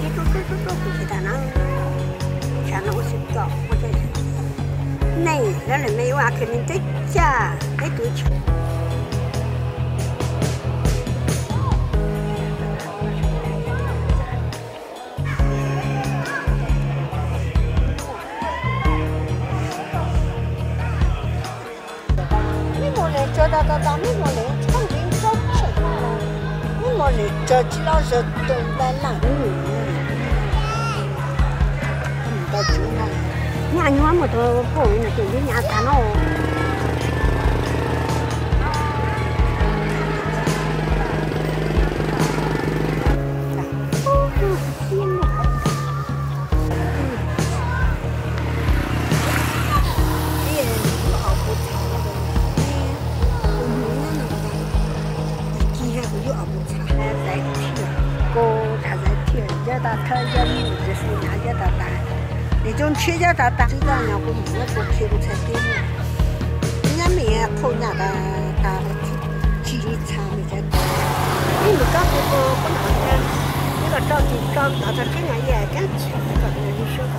Tub tub tub tub kuv tsis tas na, tshav no ua tsis tau, ua tau neeg lawv lawm me ua kev me twb caj peb tus. Mej muam lawv tsaws tas tas tas, mej muam lawv txhob ntxiv txhob tseem, mej muam lawv tsaws tsis los zaws tus nta lawm. Nyaj nyuab mus tau pom no ces nyaj tas no. Kuv yuav ob puas txha, kuv yuav ob puas txha, zais thiaj, kos tas zais thiaj, yog tas thawj yog mus txiv xwm na yog tas tas, nws coj ntshiab yog tas tas tsis tau nyog kuv mus nyob kuv khiav kuv txhais tes mus. Nyab me qhau nyaj tas tas tsis li txha me txhais tes. Ib mus koj kuv kuv kuv no, ib los rau tis rau tod txog qhib nyuag yam kab tsis kom nws li sub.